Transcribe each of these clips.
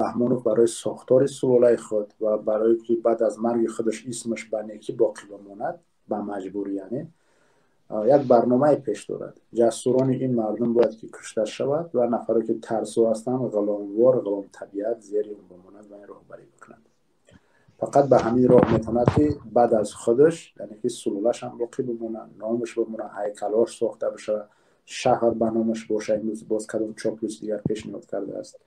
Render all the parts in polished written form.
Раҳмонов барои сохтори сулолаи худ ва барои ки баъд аз марги худаш исмаш ба некӣ боқӣ бимонад, ба маҷбурӣ, яъне як барномае пеш дорад. Ҷасурони ин мардум бояд ки кушта шавад ва нафаре ки тарсо ҳастанд, ғуломвор, ғуломтабиат зери он бимонад ва ин роҳбарӣ бикунад. Фақат ба ҳамин роҳ метавонад ки баъд аз худаш, яъне ки сулолаш ҳам боқӣ бимонад, номаш бимонад, ҳайкалҳош сохта бишавад, шаҳр ба номаш бошад. Имрӯз боз кадом чоплус дигар пешниҳод кардааст.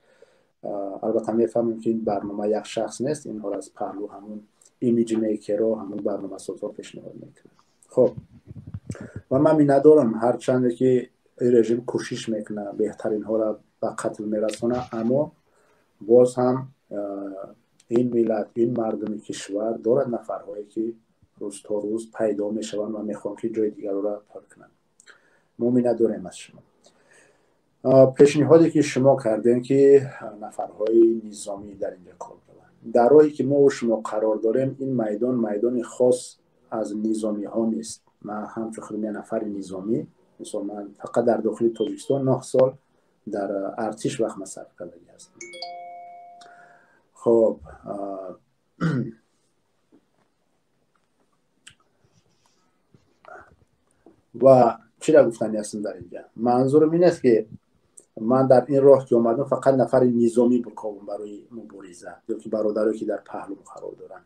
Албатта мефаҳмем, ки ин барнома як шахс нест, инҳоро аз паҳлӯ ҳамун имиҷ мейкерҳо, ҳамун барномасозҳо пешниҳод мекунанд. Хоб, ва ман миннатдорам, ҳарчанде ки ин режим кӯшиш мекунад, беҳтаринҳоро ба қатл мерасонад, аммо боз ҳам ин миллат, ин мардуми кишвар дорад нафарҳое ки рӯз то рӯз пайдо мешаванд ва мехоҳанд ки ҷои дигарро пур кунанд. Мо миннатдорем аз шумо. Пешниҳоде ки шумо кардем, ки нафарҳои низомӣ дар инҷо кор кунанд, дар роҳе ки мо шумо қарор дорем, ин майдон майдони хос аз низомиҳо нест. Ман ҳамчун худам як нафари низомӣ, мисол, ман фақат дар дохили Тоҷикистон 9 сол дар артиш вақт сарф кардагӣ ҳастам. Хоб, ва чиро гуфтанӣ ҳастам дар инҷа? Манзурам ин аст, ки ман дар ин роҳ ки омадам, фақат нафари низомӣ бикобам барои мубориза ё ки бародарое ки дар паҳлӯ қарор доранд.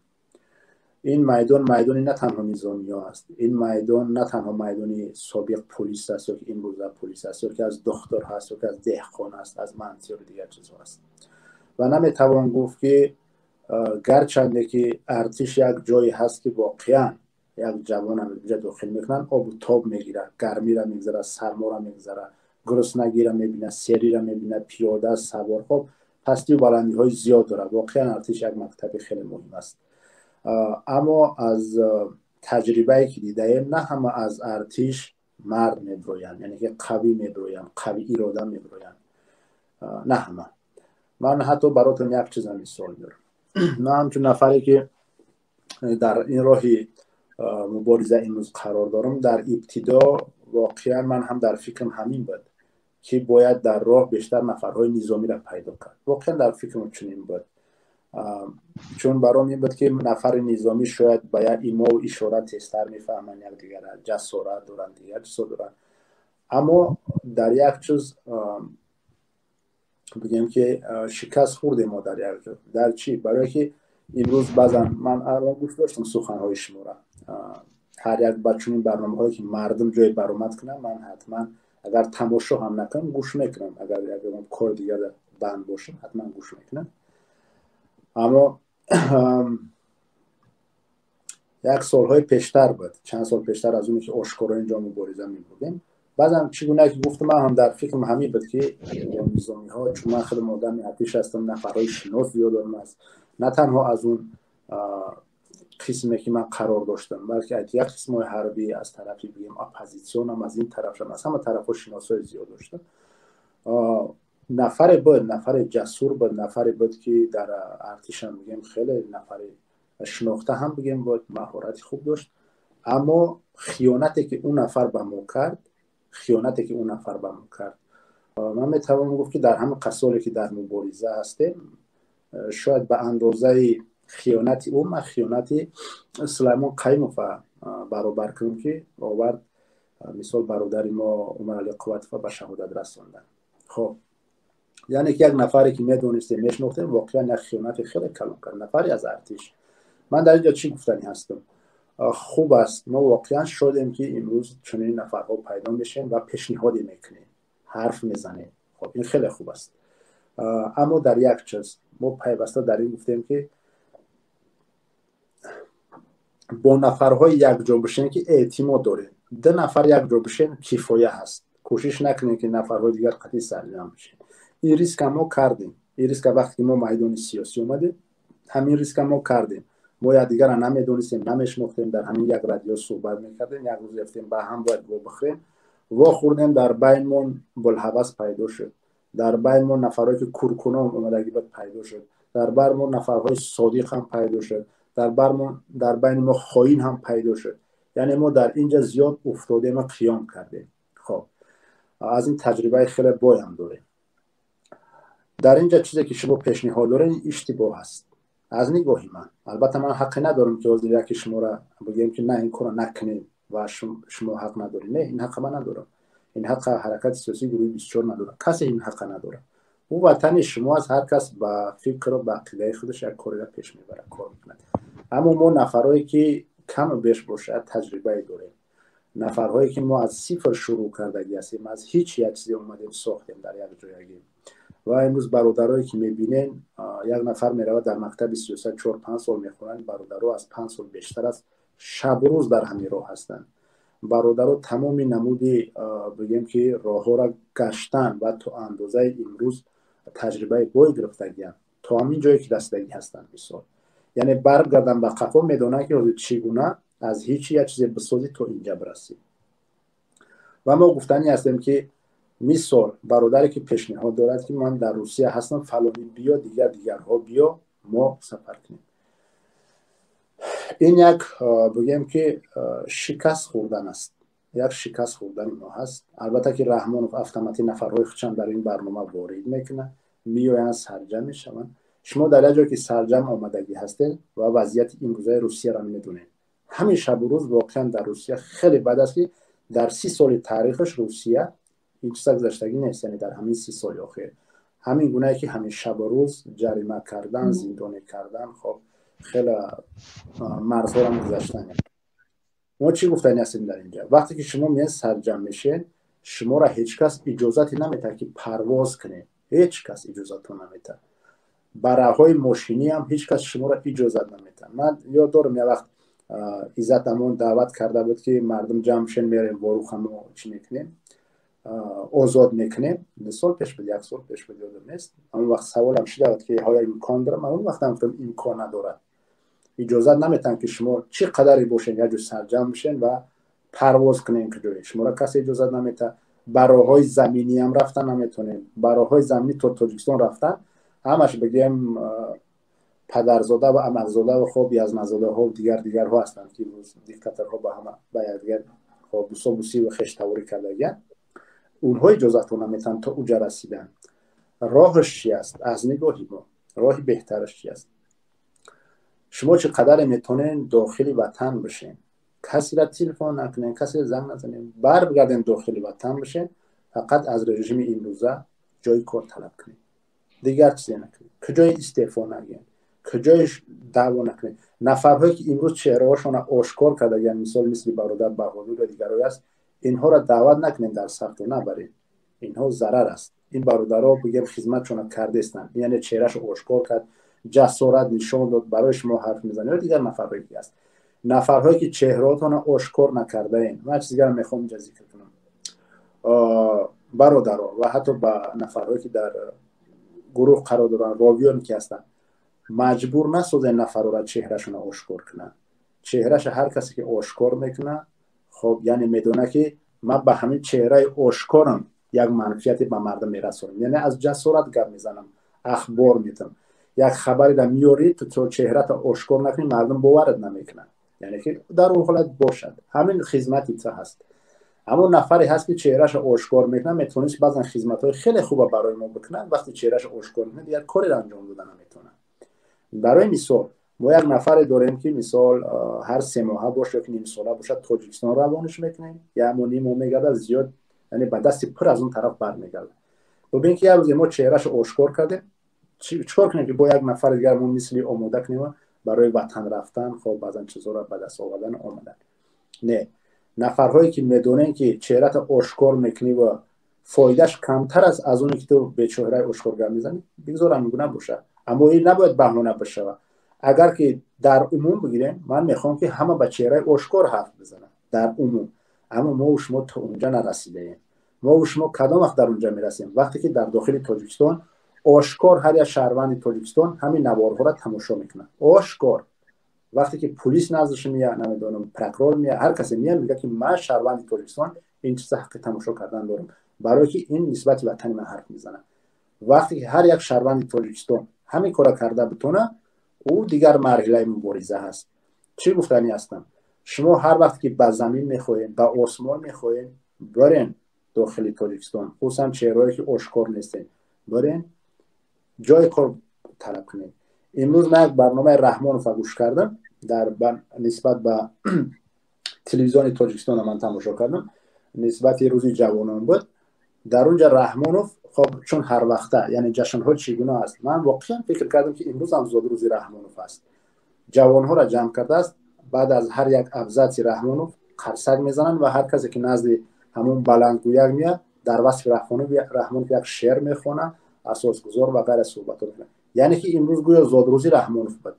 Ин майдон майдони на танҳо низомиҳо аст, ин майдон на танҳо майдони собиқ полис аст ё ки имрӯза полис аст, ё ки аз духтур ҳаст, ё ки аз деҳқон аст, аз муҳандис ё дигар чизҳо аст. Ва наметавон гуфт, ки гарчанде ки артиш як ҷое ҳаст, ки воқеан як ҷавонам инҷа дохил мекунанд, обу тоб мегирад, гармиро мегузарад, сарморо мегузарад, гуруснагиро мебинад, сериро мебинад, пиёда, савор, хоб, пастию баландиҳои зиёд дорад. Воқеан артиш як мактаби хеле муҳим аст, аммо аз таҷрибае ки дидаем, на ҳама аз артиш мард меброянд, яъне ки қавӣ меброянд, қавӣ ирода меброянд, на ҳама. Ман ҳатто баротон як чиза мисол меорам. Ман ҳамчун нафаре ки дар ин роҳи мубориза имрӯз қарор дорам, дар ибтидо воқеан ман ҳам дар фикрам ҳамин буд, ки бояд дар роҳ бештар нафарҳои низомиро пайдо кард. Воқеан дар фикрам чунин буд, чун баром ин буд, ки нафари низомӣ шояд ба як имову ишора тезтар мефаҳманд якдигарра, ҷасорат доранд, дигар чизҳо доранд. Аммо дар як чиз бигем, ки шикаст хӯрдем мо дар як ҷо. Дар чӣ? Барое ки имрӯз баъзан ман алон гӯш доштам суханҳои шуморо, ҳар як ба чунин барномаҳое ки мардум ҷое баромад кунанд, ман ҳатман агар тамошо ҳам накунам, гӯш мекунам. Агар ягон кори дигар банд бошам, ҳатман гӯш мекунам. Аммо як солҳои пештар буд, чанд сол пештар аз оне ки ошкоро инҷо мубориза мебурдем, баъзан чӣ гуна ки гуфтам, ман ҳам дар фикрам ҳамин буд, ки низомиҳо, чун ман худам одами артиш ҳастам, нафарҳои шинос зиёд дорам, аз на танҳо аз он қисме ки ман қарор доштам, балки аз дигар қисмҳои ҳарбӣ, аз тарафи бигем оппозитсионам, аз ин тарафшам, аз ҳама тарафҳо шиносҳои зиёд доштам. Нафаре буд, нафаре ҷасур буд, нафаре буд, ки дар артишам бигем хеле нафаре шинохта ҳам бигем буд, маҳорати хуб дошт. Аммо хиёнате ки ӯ нафар ба мо кард, хиёнате ки ӯ нафар ба мо кард, ман метавонам гуфт, ки дар ҳамин қасоле ки дар мубориза ҳастем, шояд ба андозаи хиёнати ӯ ман хиёнати Сулаймон Қаймова баробар кунам, ки овард, мисол, бародари мо Умарали Қувватова ба шаҳодат расонданд. Хоб, яъне ки як нафаре ки медонистем, мешинохтем, воқеан як хиёнати хеле калон кард, нафаре аз артиш. Ман дар инҷо чӣ гуфтанӣ ҳастам? Хуб аст, мо воқеан шодем, ки имрӯз чунин нафарҳо пайдо мешавем ва пешниҳоде мекунем, ҳарф мезанем. Хоб, ин хеле хуб аст. Аммо дар як чиз мо пайваста дар ин гуфтем, ки бо нафарҳои якҷо бишем, ки эътимод дорем. Ду нафар якҷо бишем, кифоя ҳаст. Кӯшиш накунем, ки нафарҳои дигар қатъи сарҷамъ бишем. Ин риска мо кардем, ин риска вақте ки мо майдони сиёсӣ омадем, ҳамин риска мо кардем. Мо якдигарро намедонистем, намешинохтем, дар ҳамин як радио суҳбат мекардем. Як рӯз рафтем, ба ҳам бояд вобихӯрем, вохӯрдем, дар байнмон булҳавас пайдо шуд, дар байнмон нафарҳое ки куркунон омадагӣ буд пайдо шуд, дар бармон нафарҳои содиқ ҳам пайдо шуд, дар байни мо хоин ҳам пайдо шуд. Яъне мо дар инҷа зиёд уфтодем ва қиём кардем. Хоб, аз ин таҷрибаи хеле бойам дорем. Дар инҷа чизе ки шумо пешниҳод доред, иштибоҳ аст аз нигоҳи ман. Албатта, ман ҳаққе надорам, ки ҳозир яке шуморо бигӯем, ки на, ин корро накунед ва шумо ҳақ надоред. Не, ин ҳаққа ман надорам, ин ҳаққа ҳаракати сиёсии гурӯҳи 24 надорад, касе ин ҳаққа надорад. Ӯ ватани шумо аст, ҳар кас ба фикру ба ақидаи худаш як кореро пеш мебарад, кор мекунад. Аммо мо нафарое ки каму беш бошад таҷрибае дорем, нафарҳое ки мо аз сифр шурӯъ кардагӣ ҳастем, аз ҳеҷ як чизе омадем, сохтем дар як ҷоягӣ. Ва имрӯз бародарое ки мебинем, як нафар меравад, дар мактаби сиёсат 4-5 сол мехонанд, бародаро аз 5 сол бештар аст, шабу рӯз дар ҳамин роҳ ҳастанд. Бародаро тамоми намуди, бигем ки, роҳҳоро гаштан ва то андозаи имрӯз таҷрибаи бой гирифтагианд, то ҳамин ҷое ки расидагӣ ҳастанд. Мисол, яъне баргардан ба қафо, медонанд, ки ҳозир чӣ гуна аз ҳеҷ як чизе бисозӣ, то инҷа бирасӣ. Ва мо гуфтанӣ ҳастем, ки мисол, бародаре ки пешниҳод дорад, ки ман дар Русия ҳастам, фалонӣ биё, дигар дигарҳо биё, мо сафар кунем, ин як, бигӯем ки, шикаст хӯрдан аст, як шикаст хӯрдани мо ҳаст. Албатта ки Раҳмонов автоматӣ нафарҳои худшам дар ин барнома ворид мекунад, меоянд, сарҷам мешаванд. Шумо дар як ҷое ки сарҷам омадагӣ ҳастед ва вазъияти имрӯзаи Русияро медонед. Ҳамин шабу рӯз воқеан дар Русия хеле бад аст, ки дар 30 соли таърихаш Русия ин чиза гузаштагӣ нест. Яъне дар ҳамин 30 соли охир ҳамин гунае ки ҳамин шабу рӯз ҷарима кардан, зиндонӣ кардан, хоб, хеле марзҳоро гузаштан. Мо чӣ гуфтани ҳастем дар инҷа? Вақте ки шумо меяд, сарҷам мешед, шуморо ҳеҷ кас иҷозате наметаҳад, ки парвоз кунед. Ҳеҷ кас иҷозатро наметаҳад. Ба роҳҳои мошинӣ ҳам ҳеҷ кас шуморо иҷозат наметаҳад. Ман ёд дорам, як вақт Иззат Амон даъват карда буд, ки мардум ҷамъ шен, мерем, Ворухамо чӣ мекунем, озод мекунем. 2 сол пеш буд, як сол пеш буд, ёдам нест. Он вақт саволам шуда буд, ки оё имкон дорад. Ман он вақтам гуфтам, имкон надорад, иҷозат наметаҳанд, ки шумо чӣ қадаре бошед, як ҷо сарҷамъ бишен ва парвоз кунем. Куҷое шуморо касе иҷозат наметаҳад. Ба роҳҳои заминӣ ҳам рафтан наметавонем. Ба роҳҳои заминӣ то Тоҷикистон рафтан ҳамаш, бигӯем, падарзода ва амакзода ва, хоб, язмазодаҳо, дигар дигарҳо ҳастанд, ки имрӯз диктаторҳо ба ҳама ба якдигар, хоб, бусобусӣ ва хештаворӣ кардагианд. Онҳо иҷозатро наметаҳанд то уҷа расидан. Роҳаш чи аст? Аз нигоҳи мо роҳи беҳтараш чи аст? Шумо чӣ қадаре метавонед дохили ватан бошед, касеро телефон накунед, касеро занг назанед, барбигарден, дохили ватан бошед, фақат аз режими имрӯза ҷои кор талаб кунед, дигар чизе накунед, куҷои истеъфо нагӯед, куҷои даъво накунед. Нафарҳое ки имрӯз чеҳраҳошонро ошкор кардагианд, мисол, мисли бародар Баҳодур ва дигарое аст, инҳоро даъват накунед, дар сафто набаред. Инҳо зарар аст. Ин бародаро, бигем, хизматшонро кардестанд, яъне чеҳрашо ошкор кард, ҷасорат нишон дод, барои шумо ҳарф мезанад ё дигар нафарҳое ки аст. Нафарҳое ки чеҳраотонро ошкор накардаем, ман чиз дигарро мехоҳам инҷа зикр кунам, бародаро, ва ҳатто ба нафарҳое ки дар гурӯҳ қарор доранд, ровиёне ки ҳастанд, маҷбур насозед нафарҳоро чеҳрашонро ошкор кунанд. Чеҳраша ҳар касе ки ошкор мекунад, хоб, яъне медонад, ки ман ба ҳамин чеҳраи ошкорам як манфиате ба мардум мерасонам, яъне аз ҷасорат гап мезанам, ахбор метам. Як хабареро меёрӣ, то чеҳрата ошкор накунӣ, мардум боварат намекунанд. Яъне ки дар он ҳолат бошад, ҳамин хизмати ту ҳаст. Ҳамон нафаре ҳаст, ки чеҳраашо ошкор мекунад, метавонист баъзан хизматҳои хеле хуба барои мо бикунад. Вақте чеҳраашо ошкор мекунад, дигар кореро анҷом дода наметавонад. Барои мисол, мо як нафаре дорем, ки мисол, ҳар 3 моҳа бош ё ки нимсола бошад, Тоҷикистон равониш мекунем, як моҳ, ним моҳ мегардад, зиёд, яъне ба дасти пур аз он тараф бармегардад. Бубин, ки як рӯзе мо чеҳраашо ошкор кардем, чикор кунем, ки бо як нафари дигар мо мисли омода кунем барои ватан рафтан, хоб, баъзан чизҳоро ба даст овардан, омадан? Не, нафарҳое ки медонем, ки чеҳрата ошкор мекунӣ ва фоидааш камтар аст аз оне ки ту бечеҳраи ошкор гап мезанӣ, бигзор ҳамин гуна бошад. Аммо ин набояд баҳона бишавад. Агар ки дар умум бигирем, ман мехоҳам, ки ҳама ба чеҳраи ошкор ҳарф бизананд дар умум. Аммо мову шумо то унҷа нарасидаем. Мову шумо кадом вақт дар унҷа мерасем? Вақте ки дар дохили Тоҷикистон ошкор ҳар як шаҳрванди Тоҷикистон ҳамин наворҳоро тамошо мекунад ошкор. Вақте ки пулис наздаш меяд, намедонам, прокурор меяд, ҳар касе меяд, мегӯяд, ки ман шаҳрванди Тоҷикистон ин чиза ҳаққи тамошо кардан дорам, барое ки ин нисбати ватани ман ҳарф мезанад. Вақте ки ҳар як шаҳрванди Тоҷикистон ҳамин корро карда битонад, ӯ дигар марҳилаи мубориза ҳаст. Чӣ гуфтанӣ ҳастам? Шумо ҳар вақте ки ба замин мехоҳем, ба осмон мехоҳем, барен дохили Тоҷикистон, хусусан чеҳраое ки ошкор нестем, барен. ҷои кор талаб кунед. Имрӯз ман як барномаи Раҳмонова гӯш кардам, дар нисбат ба телевизиони Тоҷикистона ман тамошо кардам, нисбати рӯзи ҷавонон буд. Дар он ҷа Раҳмонов, хоб, чун ҳар вақта, яъне ҷашнҳо чӣ гуна аст, ман воқеан фикр кардам, ки имрӯз ҳам зодрӯзи Раҳмонов аст. Ҷавонҳоро ҷамъ кардааст, баъд аз ҳар як абзатси Раҳмонов қарсак мезананд ва ҳар касе ки назди ҳамон баландгӯяк меяд, дар васфи Раҳмонов як шеър мехонад, асосгузор ва ғайра суҳбатҳо мекунад. Яъне ки имрӯз гӯё зодрӯзи Раҳмонов буд.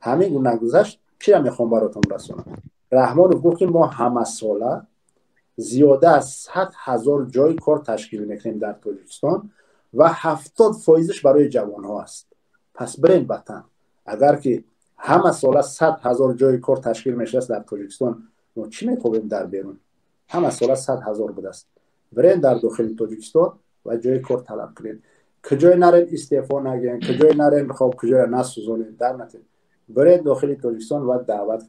Ҳамин гуна гузашт. Чира мехоҳам баротон расонам? Раҳмонов гуфт, ки мо ҳамасола зиёда аз 100 000 ҷои кор ташкил мекунем дар Тоҷикистон ва 70 фоизаш барои ҷавонҳо аст. Пас бирен ватан. Агар ки ҳама сола 100 000 ҷои кор ташкил мешудааст дар Тоҷикистон, мо чӣ мекобем дар берун? Ҳама сола 100 000 будааст. Бирен дар дохили Тоҷикистон ва ҷои кор талаб кунед. Куҷое нарен, истеъфо нагирен, куҷое нарен, хоб, куҷоя насӯзонед, дар натен. Бирен дохили Тоҷикистон ва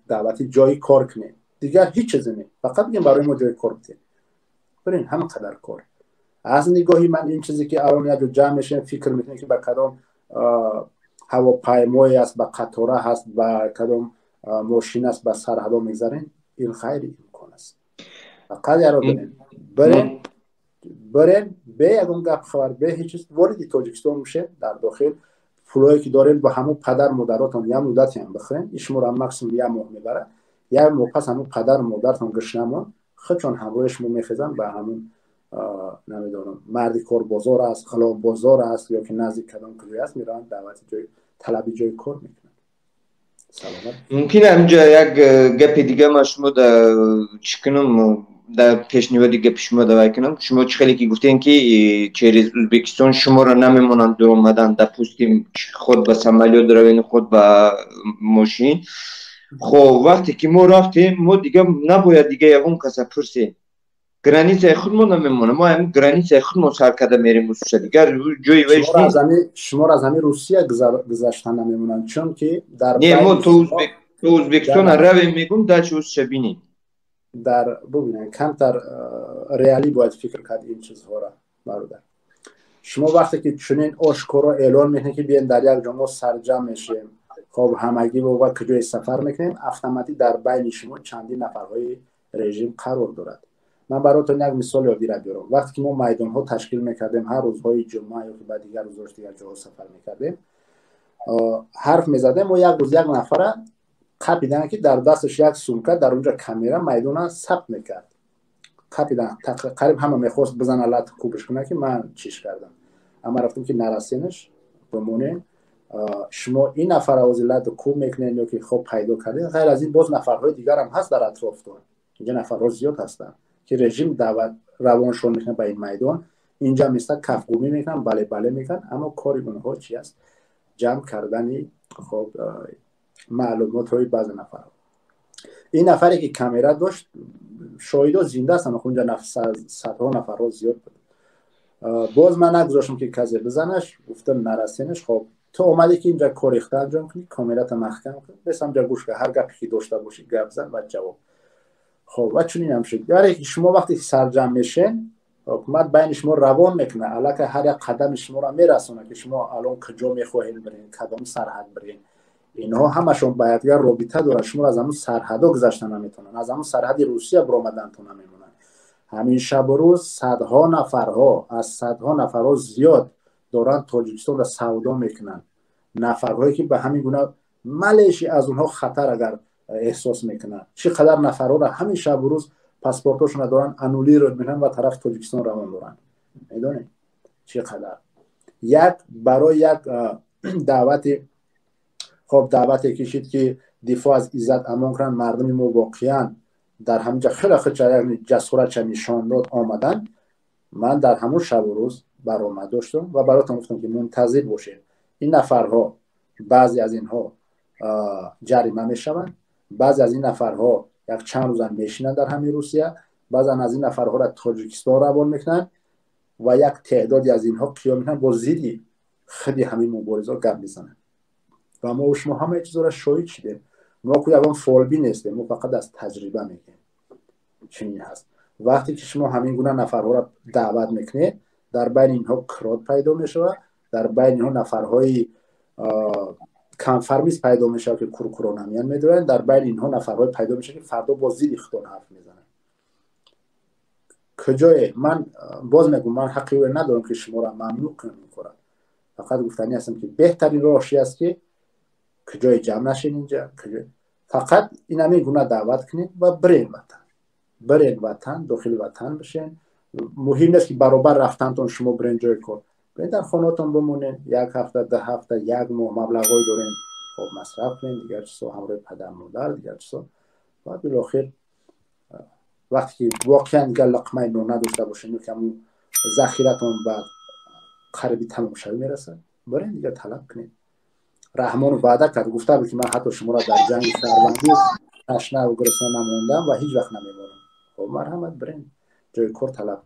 даъвати ҷои кор кунед. Дигар ҳеҷ чизе не, фақат бигем, барои мо ҷои кор бидед. Бирен, ҳама қадар кор. Аз нигоҳи ман, ин чизе ки алон як ҷо ҷамъ мешавем, фикр мекунем, ки ба кадом ҳавопаймое аст, ба қатора ҳаст, ба кадом мошин аст, ба сарҳадо мегзарем, ин ғайри имкон аст. Фақат яро бирен, бирен, бирен, бе ягон гап хабар, бе ҳеҷ чиз вориди Тоҷикистон мешем. Дар дохил пулое ки дорем, ба ҳамун падар модаротон як муддатеам бихӯрем. Ин шуморо максимум як моҳ мебарад. Як моҳ пас ҳамун падару модартон гушна монд, худшон ҳамроҳи шумо мехезанд, ба ҳамун, намедонам, марди корбозор аст, ғуломбозор аст ё ки назди кадом куҷое аст, мераванд, даъвати ҷои талаби ҷои кор мекунанд. Саломат. Мумкин ҳаминҷа як гапи дига ман шумо да чӣ кунам, дар пешниҳоди гапи шумо давай кунам. Шумо чӣ хеле ки гуфтем, ки через Узбекистон шуморо намемонанд дуромадан, допустим, худ ба самолёт равен, худ ба мошин. Хоб, вақте ки мо рафтем, мо дига набояд дига ягон каса пурсем. Границаи худмо намемонад, мо ҳамин границаи худмо сар карда мерем усуша, дигар ҷои вайш нест. Шуморо аз ҳамин Русия гузаштан намемонанд, чунки дар Не, мо то Узбекистон равем, мегум, дальше усуша бинем. Дар бубинед, камтар реалӣ бояд фикр кард ин чизҳоро, бародар. Шумо вақте ки чунин ошкоро эълон мекунед, ки биен, дар як ҷо мо сарҷамъ мешавем, хоб, ҳамагӣ ва куҷое сафар мекунем, автоматӣ дар байни шумо чандин нафарҳои режим қарор дорад. Ман баротон як мисоли оддира биёрам. Вақте ки мо майдонҳо ташкил мекардем, ҳар рӯзҳои ҷумъа ё ки ба дигар рӯзош дигар ҷоҳо сафар мекардем, ҳарф мезадем. Мо як рӯз як нафара қапидан, ки дар дасташ як сумка, дар онҷа камера, майдона сабт мекард. Қапидан, қариб ҳама мехост бизана, лат кубиш кунад, ки ман чиш кардам. Ама рафтем, ки нарасенаш, бимонем. Шумо ин нафара ози лату куб мекунед ё ки, хоб, пайдо кардед. Ғайр аз ин, боз нафарҳои дигарам ҳаст дар атрофтон. Инҷа нафарҳо зиёд ҳастанд, ки режим даъват равоншон мекунад ба ин майдон. Инҷа места кафгӯмӣ мекунанд, бале, бале мекунанд, аммо кори онҳо чи аст? Ҷамъ кардани, хоб, маълумотҳои баъзе нафарҳо. Ин нафаре ки камера дошт, шоҳидо зинда ҳастанд, унҷа садҳо нафарҳо зиёд буд. Боз ман нагузоштам, ки касе бизанаш, гуфтам, нарасенаш. Хоб, ту омадӣ, ки инҷа кори худта анҷом кунӣ, камерата маҳкам кун, бес ҳамҷа гӯш кун, ҳар гапе ки дошта бошӣ, гап зан ва ҷавоб. Хоб, ва чунин шуд. Яре шумо вақте сарҷамъ мешен, ҳукумат байни шумо равон мекунад, аллакай ҳар як қадами шуморо мерасонад, ки шумо алон куҷо мехоҳед бирен, кадом сарҳад бирен. Инҳо ҳамашон ба якдигар робита дорад. Шуморо аз ҳамун сарҳадо гузашта наметавонанд, аз ҳамун сарҳади Русия биромадантон намемонанд. Ҳамин шабу рӯз садҳо нафарҳо, аз садҳо нафарҳо зиёд доранд Тоҷикистонро савдо мекунанд. Нафарҳое ки ба ҳамин гуна малеши аз онҳо хатар агар эҳсос мекунанд, чӣ қадар нафарҳоро ҳамин шабу рӯз паспортҳошонро доранд, аннулировать мекунанд ва тарафи Тоҷикистон равон доранд. Медонед, чӣ қадар? Як барои як даъвати, хоб, даъвате кишид, ки дифоъ аз иззат амон кунанд, мардуми мо воқеан дар ҳаминҷа хеле хеле ҷасоратча нишон дод, омаданд. Ман дар ҳамун шабу рӯз баромад доштам ва баротон гуфтам, ки мунтазир бошед, ин нафарҳо, баъзе аз инҳо ҷарима мешаванд, баъзе аз ин нафарҳо як чанд рӯзам мешинанд дар ҳамин Русия, баъзан аз ин нафарҳоро Тоҷикистон равон мекунанд ва як теъдоди аз инҳо қиём мекунанд, бо зидди худи ҳамин муборизо гап мезананд. Ва мо шумо ҳамаи чизоро шоҳид шудем. Мо ку ягон фолбин нестем, мо фақат аз таҷриба мегӯем, чунин ҳаст. Вақте ки шумо ҳамин гуна нафарҳоро даъват мекунед, дар байни инҳо крот пайдо мешавад. Дар байни инҳо нафарҳои конформист пайдо мешавад, ки куркуронамиян медоранд. Дар байни инҳо нафарҳое пайдо мешавад, ки фардо боз зидди худон ҳарф мезананд. Куҷое? Ман боз мегӯм, ман ҳаққи ӯро надорам, ки шуморо мамнӯъ кунам ин кора. Фақат гуфтанӣ ҳастам, ки беҳтарин роҳ чи аст, ки куҷое ҷамъ нашед инҷа, фақат инамин гуна даъват кунед ва бирен ватан, бирен ватан, дохили ватан бишен. Муҳим нест, ки баробар рафтантон шумо бирен ҷои кор. Бирен, дар хонаотон бимонед як ҳафта, 2 ҳафта, як моҳ. Маблағҳое дорем, хоб, масраф кунед, дигар чизо, ҳамроҳи падар, модар, дигар чизо. Ва билохир вақте ки воқеан дигар луқмаи нон надошта бошед, ки ҳамун захиратон ба қариби тамомшавӣ мерасад, бирен, дигар талаб кунед. Раҳмонов ваъда кард, гуфта буд, ки ман ҳатто шуморо дар ҷанги шаҳрвандӣ ташна ва гурусна намондам ва ҳеҷ вақт намемонам. Хоб, марҳамат, бирен, ҷои кор талаб.